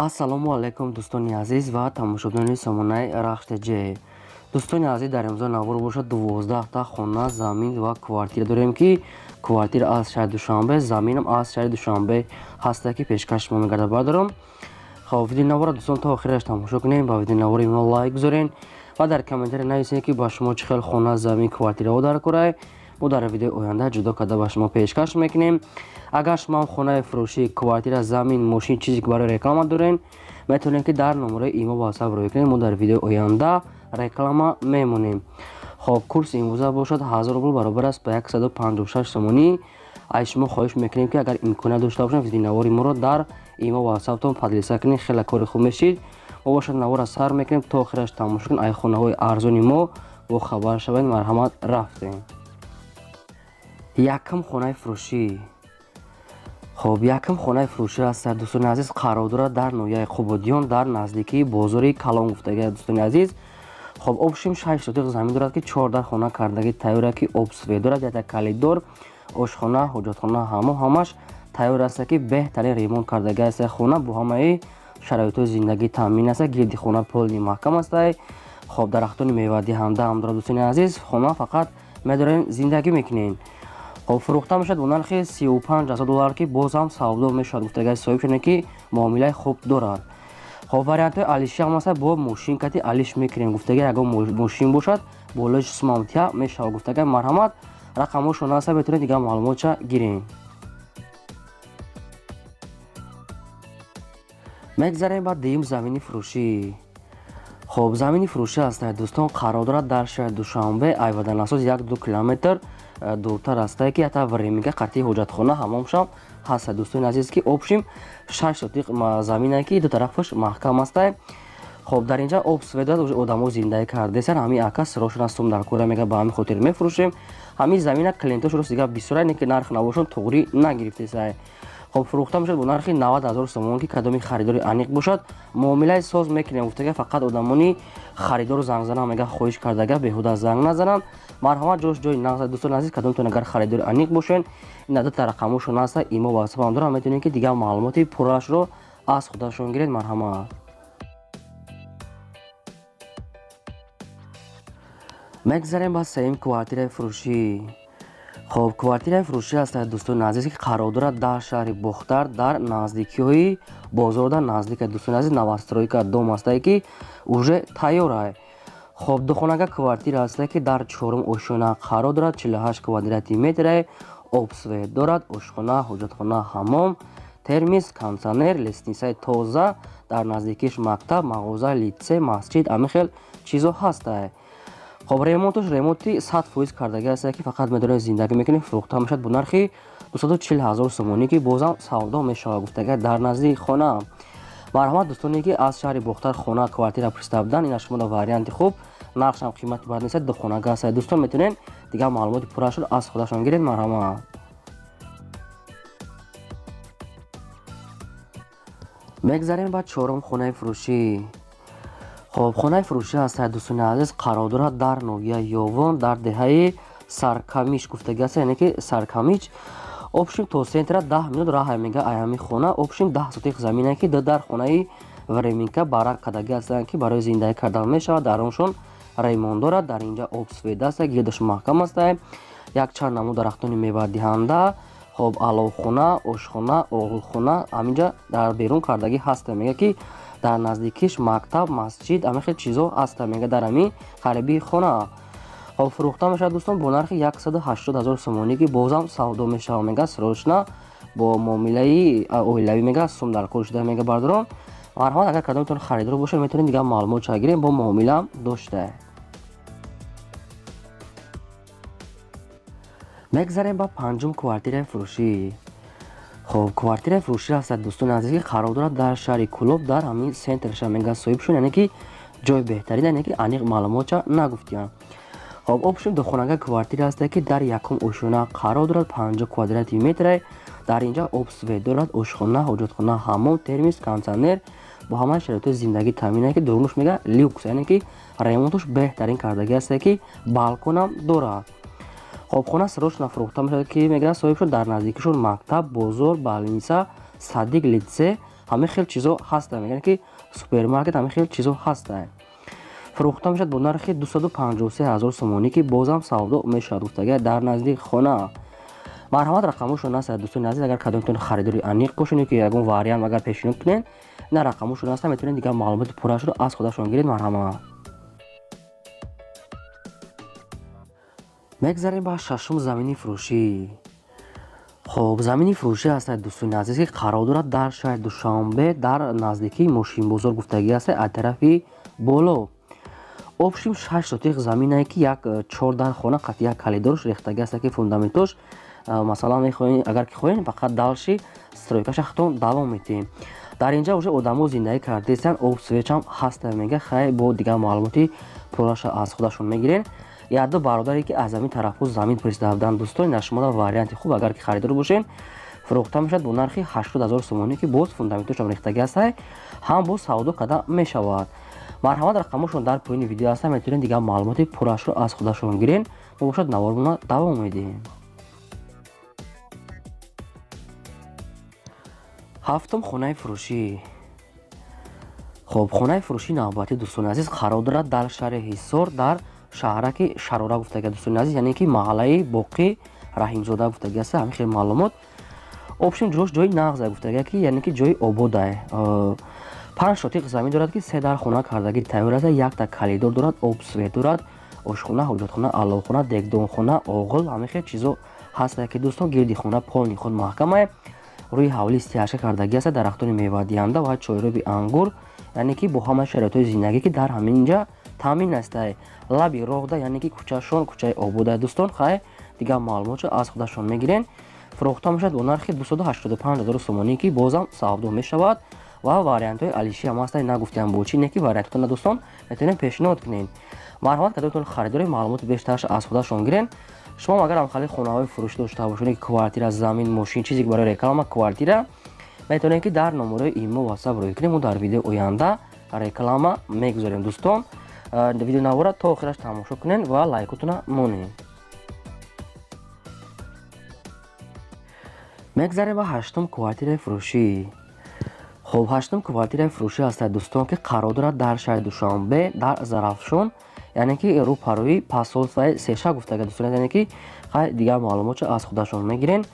Ассалому алайкум, дӯстони азиз ва тамошобинони сомонаи Рахш ТЖ. Дӯстони азиз, дар имрӯза навор бошад, 12та хона, замин ва квартира дорем, ки квартира аз шаҳри Душанбе, заминам аз шаҳри Душанбе ҳаста, ки пешкаш шумо мегардад, бардорам. Хоб, видеонавора, дӯстон, то охираш тамошо кунем, ба видеонавори мо лайк гузорен ва дар комментария нависед, ки ба шумо чӣ хел хона, замин, квартираҳо дар кора. Мо дар видеои оянда ҷудо карда ба шумо пешкаш мекунем. Агар шумо хонаи фурӯшӣ, квартира, замин, мошин, чизе ки барои реклама дорен, метавонед, ки дар номерои имо ватсап рӯй кунед, мо дар видеои оянда реклама мемонем. Хоб, курси имрӯза бошад 1000 рубл, баробар аст ба 156 сомонӣ. Аз шумо хоҳиш мекунем, ки агар имконият дошта бошед, видеонавори моро дар имо ватсаптон поделиться кунед, хеле кори хуб мешид. Мо бошад навора сар мекунем, то охираш тамошо кунед, ай хонаҳои арзони мо бо хабар шавед. Марҳамат, рафтем. Якум хонаи фурӯшӣ. Хоб, якум хонаи фурӯшӣ аст, дӯстони азиз, қарор дорад дар ноҳияи Қубодиён, дар наздикии бозори Калон гуфтага, дӯстони азиз. Хоб, общем, 6 сотиқ замин дорад, ки 14 хона кардагӣ тайёра, ки об, свет дорад, якта коридор, ошхона, ҳоҷатхона, ҳамо ҳамаш тайёр аст, ки беҳтарин ремонт кардагӣ аст. Хона бо ҳамаи шароитҳои зиндагӣ таъмин аст, гирди хона полный маҳкам аст. Хоб, дарахтони мевадиҳанда ҳам дорад, дӯстони азиз. Хона фақат медорем, зиндагӣ мекунем. Хоб, фурӯхта мешавад бо нархи 35 000 доллар, ки боз ҳам савдо мешавад, гуфтагаи соҳиб шуне, ки муомилаи хуб дорад. Хоб, вариантҳои алиши ҳам аст, бо мошин кати алиш мекунем, гуфтага, ягон мошин бошад, болои сумамтия мешавад, гуфтага. Марҳамат, рақамҳошон аста, метавонед дигар маълумотша гирем. Мегзарем ба дуюм замини фурӯшӣ. Хоб, замини фурӯшӣ аст, дӯстон, қарор дорад дар шаҳри Душанбе, Айваданасоз 1-2 километр дуртар астае, ки ята временка қатъи ҳоҷатхона, ҳамомшам ҳаста, дӯстони азиз, ки общем 6 сотиқ замине, ки ду тарафаш маҳкам астае. Хоб, дар инҷа об, свет дорад, одамо зиндагӣ кардесар. Ҳамин ака сирошона сум дар кора мега, ба ҳамин хотир мефурӯшем ҳамин замина. Клиентош рост дига бисёра, не ки нарх набошон туғрӣ нагирифтесай. Хоб, фурӯхта мешавад бо нархи 90 000 сомон, ки кадоми харидори аниқ бошад, муомилаи соз мекунем, гуфтага. Фақат одамони харидору зангзанам, мега, хоҳиш кардага, беҳуда занг назананд. Марҳамат, ҷош ҷои нағз, дӯстони азиз. Кадомтон агар харидори аниқ бошен, ин дута рақамошон аста, имо ватсапам дорам, метавонед, ки дигар маълумоти пуррашро аз худашон гиред. Марҳамат. Мегзарем ба сеюм квартираи фурӯшӣ. Хоб, квартираи фурӯшӣ аст, дӯстони азиз, ки қарор дорад дар шаҳри Бохтар, дар наздикиҳои бозорда наздика, дӯстони азиз, новостройка дом астае, ки уже тайёрае. Хоб, духонага квартира астае, ки дар чорум ошёна қарор дорад, 48 квадрати метрае, об, свет дорад, ошхона, ҳоҷатхона, ҳамом, термис, кондитсионер, лестницаи тоза, дар наздикиш мактаб, мағоза, литсей, масҷид, ҳамин хел чизо ҳастае. Хоб, ремонташ ремонти 100% кардагӣ аст, ки фақат медонед, зиндагӣ мекунем. Фурӯхта мешавад бо нархи 240 000 сомонӣ, ки бозам савдо мешавад, гуфтага, дар наздики хона. Марҳамат, дӯстоне ки аз шаҳри Бохтар хона, квартира пурсида буданд, ина шумо варианти хуб, нархшам қимати бад нест, духонага аст. Дӯстон, метавонед дигар маълумоти пуррашро аз худашон гиред. Марҳамат. Мегзарем ба чорум хонаи фурӯшӣ. Хоб, хонаи фурӯшӣ аст, дӯстони азиз, қарор дорад дар ноҳияи Ёвон, дар деҳаи Саркамиш гуфтагӣ аст, яъне ки Саркамич. Общем, то центра 10 минут раҳа, мега, ай ҳамин хона. Общем, 10 сотиқ замине, ки дар хонаи временка барак кардагӣ ҳастанд, ки барои зиндагӣ кардан мешавад. Дар оншон ремонт дорад, дар инҷа об, свет аст, гирдаш маҳкам аст, якчанд намуд дарахтони мевадиҳанда. Хоб, аловхона, ошхона, оғилхона ҳаминҷа дар берун кардагӣ ҳаста, мега, ки дар наздикиш мактаб, масҷид, ҳамин хел чизо ҳаста, мега, дар ҳамин қарибии хона. Хоб, фурӯхта мешавад, дӯстон, бо нархи 180 000 сомонӣ, ки бозам савдо мешавад, мега, срочно бо муомилаи оилавӣ, мега, сум дар кор шуда, мега, бардорон. Марҳамат, агар кадомтон харидор бошед, метавонед дигар маълумот ча гирем, бо муомилаам дошта. Мегзарем ба панҷум квартираи фурӯшӣ. Хоб, квартираи фурӯшӣ аст, дӯстони азиз, ки қарор дорад дар шаҳри Кӯлоб, дар ҳамин центрша, мега, соҳибшон, яъне ки ҷои беҳтарин, яъне ки аниқ маълумотча нагуфтиям. Хоб, общем, духонага квартира аст, ки дар якум ошёна қарор дорад, 50 квадрати метре. Дар инҷа об, свет дорад, ошхона, ҳоҷатхона, ҳамом, термис, кондитсионер, бо ҳамаи шароитҳои зиндагӣ таъмин, ки дурунуш, мега, люкс, яъне ки ремонтуш беҳтарин кардагӣ аст, ки балконам дорад. Хоб, хона срочно фурӯхта мешавад, ки мегӯяд соҳибшон, дар наздикишон мактаб, бозор, больница, садик, литсей, Ҳамин хел чизо ҳастанд, яъне ки супермаркет ҳамин хел чизо ҳастанд. Фурӯхта мешавад бо нархи 253 ҳазор сомонӣ, ки бозам савдо мешавад гуфтага дар наздик хона. Марҳамат, рақамошон аст, дӯстони азиз, агар кадомтон харидори аниқ бошед ё ки ягон вариант агар пешниҳод кунед, ина рақамошон аст, метавонед дигар маълумоти пуррашро аз худашон гиред. Марҳамат. Мегзарем ба шашум замини фурӯшӣ. Хоб, замини фурӯшӣ аст, дӯстони азиз, ки қарор дорад дар шаҳри Душанбе, дар наздикии мошинбозор гуфтагӣ аст, аз тарафи боло. Общим 6 сотиқ заминае, ки як 4 дар хона қат як калидорш рехтагӣ аст, ки фундаментош, масалан, мехоҳем, агар ки хоҳем, фақат дальше стройкаша худтон давом медиҳем. Дар инҷа уже одамо зиндагӣ кардастанд, об свечам ҳаста мега. Хай, бо дигар маълумоти пурраша аз худашон мегирен. Якду бародаре, ки аз ҳамин тарафҳо замин пурсида буданд, дӯстон, ина шумода варианти хуб, агар ки харидор бошед, фурӯхта мешавад бо нархи 80 ҳазор сомонӣ, ки боз фундаментошам рехтагӣ ҳастай, ҳам боз савдо карда мешавад. Марҳамат, рақамошон дар поёни видео ҳаста, метавонед дигар маълумоти пуррашро аз худашон гирен. Мо бошад навормона давом медиҳем. Ҳафтум хонаи фурӯшӣ. Хоб, хонаи фурӯшии навбатӣ, дӯстони азиз, қарор дорад дар шаҳри Ҳисор, дар шаҳраки Шарора гуфтага, дӯстони азиз, яъне ки маҳаллаи Боқӣ Раҳимзода гуфтага аст. Ҳамин хел маълумот. Общем, ҷош ҷои нағза гуфтага, ки яъне ки ҷои ободае. 5 сотиқ замин дорад, ки 3 дар хона кардагӣ тайёр аст, якта калидор дорад, об свет дорад, ошхона, ҳоҷатхона, аловхона, дегдонхона, оғил, ҳамин хел чизо ҳаста, ки дӯстон, гирди хона полный худ маҳкамае. Рӯи ҳавлӣ стяжка кардагӣ аст, дарахтони мевадиҳанда ва чойроби ангур, яъне ки бо ҳама шароитҳои зиндагӣ, ки дар ҳамин ҷа таъмин астае. Лаби роҳда, яъне ки кӯчашон кӯчаи обода, дӯстон. Хай, дигар маълумотшо аз худашон мегирен. Фурӯхта мешавад бо нархи 285 ҳазор сомонӣ, ки бозам савдо мешавад ва вариантҳои алиши ҳам ҳастанд. Нагуфтиам бо чӣ не, ки вариантҳотона, дӯстон, метавонем пешниҳод кунем. Марҳамат, кадомтон харидори, маълумоти бештараш аз худашон гирен. Шумо агар ҳамхали хонаҳои фурӯшӣ дошта бошед, ки квартира, замин, мошин, чизе ки барои реклама, квартира, метавонед ки дар номерои имо ватсап рӯй кунем, мо дар видеои оянда реклама мегузорем. Дӯстон, видеонавора то охираш тамошо кунед ва лайкотона монед. Мегзарем ба ҳаштум квартираи фурӯшӣ. Хоб, ҳаштум квартираи фурӯшӣ ҳастад, дӯстон, ки қарор дорад дар шаҳри Душанбе, дар Зарафшон, яъне ки рӯпарӯи посольствои Сеша гуфтага, дӯстон, яъне ки хай, дигар маълумотшо аз худашон мегирен.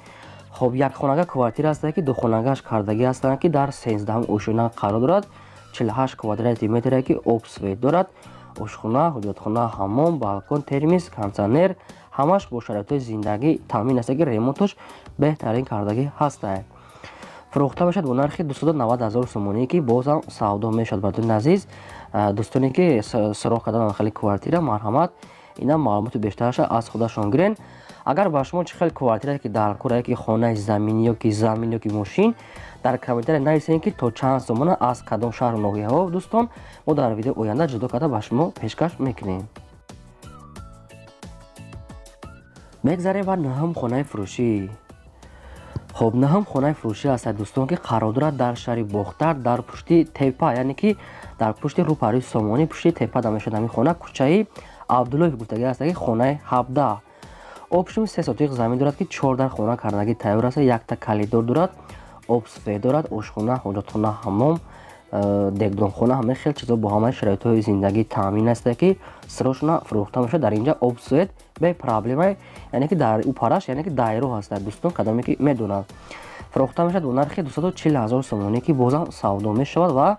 Хоб, якхонага квартира ҳастад, ки духонагаш кардагӣ ҳастанд, ки дар 13-ум ошёна қарор дорад, 48 квадрати метре, ки об свет дорад, ошхона, ҳоҷатхона, ҳаммом, балкон, термис, кондитсионер, ҳамаш бо шароитҳои зиндагӣ таъмин аст, ки ремонтош беҳтарин кардагӣ ҳастад. Фурӯхта мешавад бо нархи 290 ҳазор сомонӣ, ки бозам савдо мешавад. Бардони азиз, дӯстоне ки суроғ кардан хеле квартира, марҳамат, ина маълумоти бештараша аз худашон гирен. Агар ба шумо чӣ хел квартира ки дар кора, ки хонаи заминӣ ё ки замин ё ки мошин, дар комментария нависед, ки то чанд сомона, аз кадом шаҳру ноҳияҳо, дӯстон, мо дар видеои оянда ҷудо карда ба шумо пешкаш мекунем. Мегзарем ба нӯҳум хонаи фурӯшӣ. Хоб, нӯҳум хонаи фурӯшӣ ҳастад, дӯстон, ки қарор дорад дар шаҳри Бохтар, дар пушти тепа, яъне ки дар пушти рӯпарӯи Сомонӣ, пушти тепа да мешавад ҳамин хона, кӯчаи Абдуллоев гуфтагӣ ҳаст, ки хонаи 17. Общим 3 сотиқ замин дорад, ки 4 дар хона кардагӣ тайёр аст, якта калидор дорад, об свет дорад, ошхона, ҳоҷатхона, ҳаммом, дегдонхона, ҳамаи хел чизо бо ҳамаи шароитҳои зиндагӣ таъмин аст, ки сирошона фурӯхта мешавад. Дар инҷа об свет бе проблема, яъне ки дар ӯ параш, яъне ки дайро ҳастад, дӯстон, кадоме ки медонад. Фурӯхта мешавад бо нархи 240 ҳазор сомонӣ, ки бозам савдо мешавад ва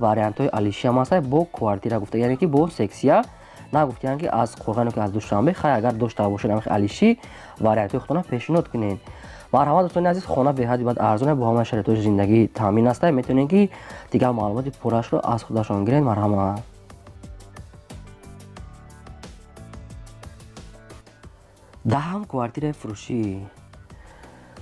вариантҳои алиши ҳам ҳастад, бо квартира гуфта, яъне ки бо сексия нагуфтиянд, ки аз Қурғоне ки аз Душанбе. Хай, агар дошта бошед ҳамин алиши вариантҳои худтона пешниҳод кунед. Марҳамат, дӯстони азиз, хона беҳади бад арзоне, бо ҳамаи шароитҳои зиндагӣ таъмин аст, метавонед ки дигар маълумоти пуррашро аз худашон гиред. Марҳамат. Даҳам квартираи фурӯшӣ.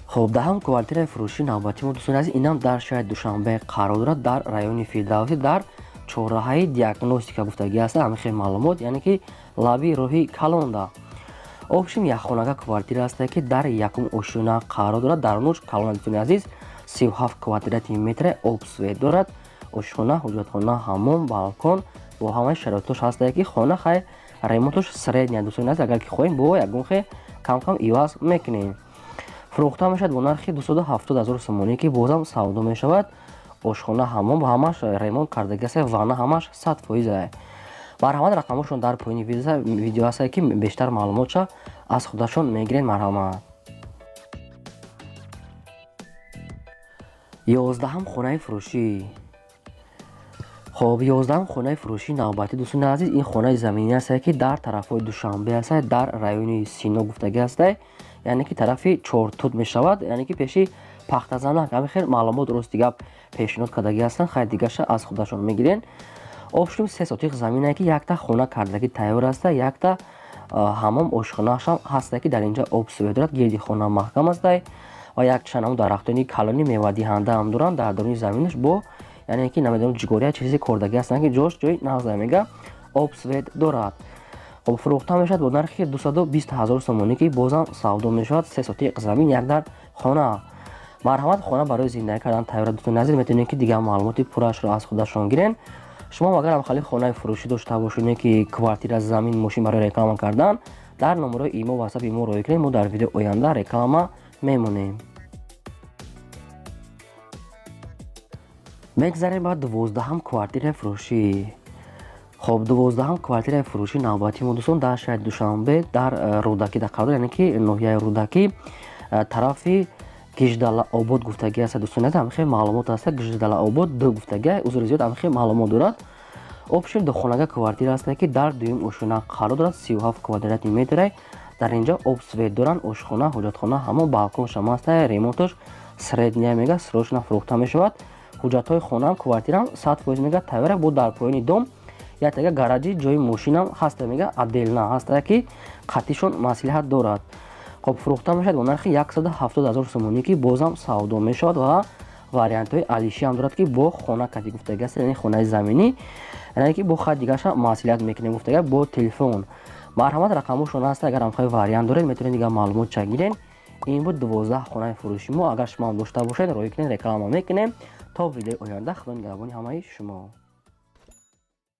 Хоб, даҳам квартираи фурӯшӣ навбати мо, дӯстони азиз, инам дар шаҳри Душанбе қарор дорад, дар райони Фирдавсӣ, дар чорраҳаи Диагностика гуфтагӣ аст. Ҳамин хел маълумот, яъне ки лаби роҳи калонда. Общим якхонага квартира аст, ки дар якум ошёна қарор дорад, дар нуш калона, дӯстони азиз, 37 квадрати метре, об свет дорад, ошхона, ҳоҷатхона, ҳаммом, балкон бо ҳамаи шароитош ҳаст, ки хона хай ремонтош средняя, дӯстони азиз, агар ки хоҳем, бо ягон хе кам-кам иваз мекунем. Фурӯхта мешавад бо нархи 270 ҳазор сомонӣ, ки бозам савдо мешавад. Ошхона, ҳамом ҳамаш ремонт кардагӣ аст, ванна ҳамаш 100%. Марҳамат, рақамошон дар поёни видео ҳастае, ки бештар маълумотша аз худашон мегиред. Марҳамат. 11-ҳам хонаи фурӯшӣ. Хоб, 11-ҳам хонаи фурӯшии навбатӣ, дӯстони азиз, ин хонаи заминӣ ҳастае, ки дар тарафҳои Душанбе ҳастае, дар райони Сино гуфтагӣ ҳастае, яъне ки тарафи Чортут мешавад, яъне ки пеши Пахтазанак. Ҳамин хел маълумот рости гап пешниҳод кардагӣ ҳастанд, хайр, дигаша аз худашон мегирен. Обшум 3 сотиқ заминае, ки якта хона кардагӣ тайёр аста, якта ҳамом, ошхонаашам ҳастае, ки дар инҷа об свет дорад, гирди хона маҳкам астае ва якчанд ҳам дарахтони калони мевадиҳанда ҳам доранд дар даруни заминаш, бо яъне ки намедонам ҷигория чизе кордагӣ ҳастанд, ки ҷош ҷои нағза мега, об свет дорад. Хоб, фурӯхта мешавад бо нархи 220 ҳазор сомонӣ, ки бозам савдо мешавад. 3 сотиқ замин, як дар хона. Марҳамат, хона барои зиндагӣ кардан тайёр. Дӯстони азиз, метавонед, ки дигар маълумоти пуррашро аз худашон гирен. Шумо агар ҳамхали хонаи фурӯшӣ дошта бошед, ки квартира, замин, мошин барои реклама кардан, дар номерои имо, ватсапи мо роҳӣ кунед, мо дар видео оянда реклама мемонем. Мегзарем ба 12-ҳам квартираи фурӯшӣ. Хоб, 12-ҳам квартираи фурӯшӣ навбатии мо, дӯстон, дар шаҳри Душанбе, дар Рӯдакӣ дар қарор, яъне ки ноҳияи Рӯдакӣ, тарафи Гиждалаобод гуфтагӣ аст. Дӯстони азиз, ҳамин хел маълумот аст, Гиждалаобод ду гуфтагӣ, узри зиёд, ҳамин хел маълумот дорад. Общем, духонага квартира аст, ки дар дуюм ошхона қарор дорад, 37 квадратный метрай. Дар инҷа об свет доранд, ошхона, ҳоҷатхона, ҳамон балконшам аст, ремонташ средняя мега, срочно фурӯхта мешавад. Ҳуҷҷатҳои хонаам, квартираам 100% мега тайёра. Бо дар поёни дом яктага гараҷи ҷои мошинам ҳаста мега, отдельно ҳаста, ки қатишон маслиҳат дорад. Хоб, фурӯхта мешавад бо нархи 170 ҳазор сомонӣ, ки бозам савдо мешавад ва вариантҳои алишӣ ҳам дорад, ки бо хона кати гуфтагӣ аст, яъне хонаи заминӣ, яъне ки бо хай дигарша маслиҳат мекунем гуфтага бо телефон. Марҳамат, рақамошон ҳаст, агар ҳамхои вариант доред, метавонед дигар маълумот ча гирен. Ин буд 12 хонаи фурӯши мо. Агар шумо ҳам дошта бошед, роҳӣ кунед, реклама мекунем. То видеои оянда, Худо нигаҳбони ҳамаи шумо.